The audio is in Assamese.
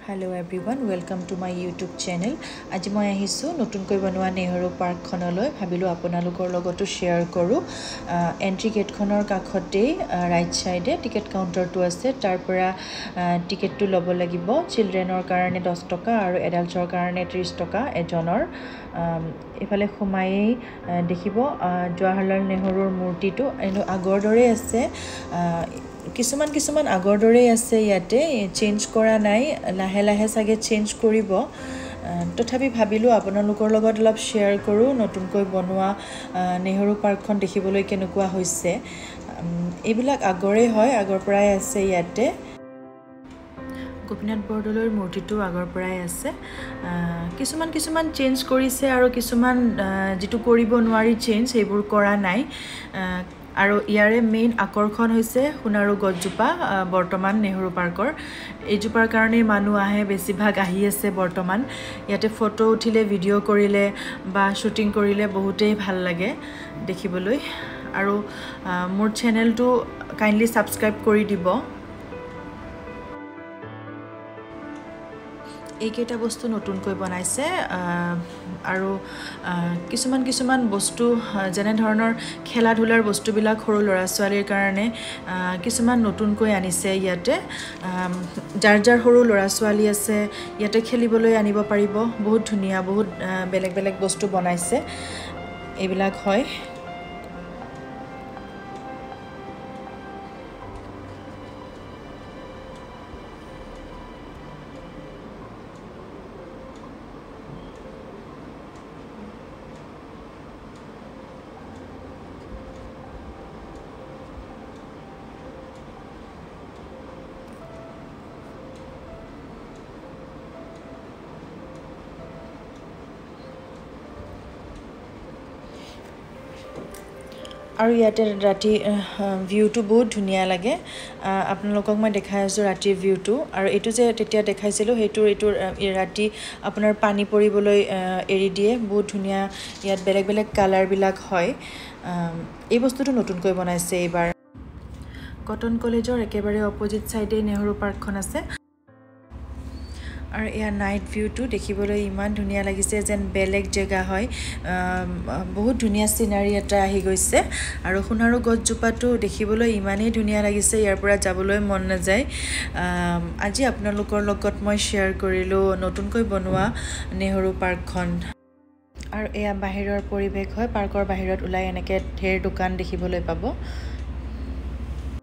Hello everyone, welcome to my YouTube channel. আজি মই আহিছোঁ নতুনকৈ বনোৱা নেহৰু পাৰ্কখনলৈ। ভাবিলোঁ আপোনালোকৰ লগতো শ্বেয়াৰ কৰোঁ। এণ্ট্ৰি গেটখনৰ কাষতেই ৰাইট ছাইডে টিকেট কাউণ্টাৰটো আছে, তাৰ পৰা টিকেটটো ল'ব লাগিব। চিলড্ৰেনৰ কাৰণে 10 টকা আৰু এডাল্টছৰ কাৰণে 30 টকা এজনৰ। এইফালে সোমায়েই দেখিব জৱাহৰলাল নেহৰুৰ মূৰ্তিটো এনেও আগৰ দৰেই আছে। কিছুমান কিছুমান আগৰ দৰেই আছে, ইয়াতে চেঞ্জ কৰা নাই, লাহে লাহে চাগে চেঞ্জ কৰিব। তথাপি ভাবিলোঁ আপোনালোকৰ লগত অলপ শ্বেয়াৰ কৰোঁ নতুনকৈ বনোৱা নেহৰু পাৰ্কখন দেখিবলৈ কেনেকুৱা হৈছে। এইবিলাক আগৰে হয়, আগৰ পৰাই আছে। ইয়াতে গোপীনাথ বৰদলৈৰ মূৰ্তিটো আগৰ পৰাই আছে। কিছুমান কিছুমান চেঞ্জ কৰিছে আৰু কিছুমান যিটো কৰিব নোৱাৰি চেঞ্জ, সেইবোৰ কৰা নাই। আৰু ইয়াৰে মেইন আকৰ্ষণ হৈছে সোণাৰু গছজোপা। বৰ্তমান নেহৰু পাৰ্কৰ এইজোপাৰ কাৰণেই মানুহ আহে, বেছিভাগ আহি আছে বৰ্তমান। ইয়াতে ফটো উঠিলে, ভিডিঅ' কৰিলে বা শ্বুটিং কৰিলে বহুতেই ভাল লাগে দেখিবলৈ। আৰু মোৰ চেনেলটো কাইণ্ডলি ছাবস্ক্ৰাইব কৰি দিব। এইকেইটা বস্তু নতুনকৈ বনাইছে আৰু কিছুমান কিছুমান বস্তু, যেনেধৰণৰ খেলা ধূলাৰ বস্তুবিলাক সৰু ল'ৰা ছোৱালীৰ কাৰণে কিছুমান নতুনকৈ আনিছে ইয়াতে। যাৰ যাৰ সৰু ল'ৰা ছোৱালী আছে ইয়াতে খেলিবলৈ আনিব পাৰিব। বহুত ধুনীয়া, বহুত বেলেগ বেলেগ বস্তু বনাইছে এইবিলাক হয়। আৰু ইয়াতে ৰাতি ভিউটো বহুত ধুনীয়া লাগে। আপোনালোকক মই দেখাই আছোঁ ৰাতিৰ ভিউটো। আৰু এইটো যে তেতিয়া দেখাইছিলোঁ সেইটো, এইটো ৰাতি আপোনাৰ পানী পৰিবলৈ এৰি দিয়ে, বহুত ধুনীয়া। ইয়াত বেলেগ বেলেগ কালাৰবিলাক হয়। এই বস্তুটো নতুনকৈ বনাইছে এইবাৰ। কটন কলেজৰ একেবাৰে অপজিট ছাইডে নেহৰু পাৰ্কখন আছে। আৰু ইয়াৰ নাইট ভিউটো দেখিবলৈ ইমান ধুনীয়া লাগিছে, যেন বেলেগ জেগা হয়। বহুত ধুনীয়া চিনাৰী এটা আহি গৈছে। আৰু সোণাৰু গছজোপাটো দেখিবলৈ ইমানেই ধুনীয়া লাগিছে, ইয়াৰ পৰা যাবলৈ মন নাযায়। আজি আপোনালোকৰ লগত মই শ্বেয়াৰ কৰিলোঁ নতুনকৈ বনোৱা নেহৰু পাৰ্কখন। আৰু এয়া বাহিৰৰ পৰিৱেশ হয়। পাৰ্কৰ বাহিৰত ওলাই এনেকৈ ঢেৰ দোকান দেখিবলৈ পাব।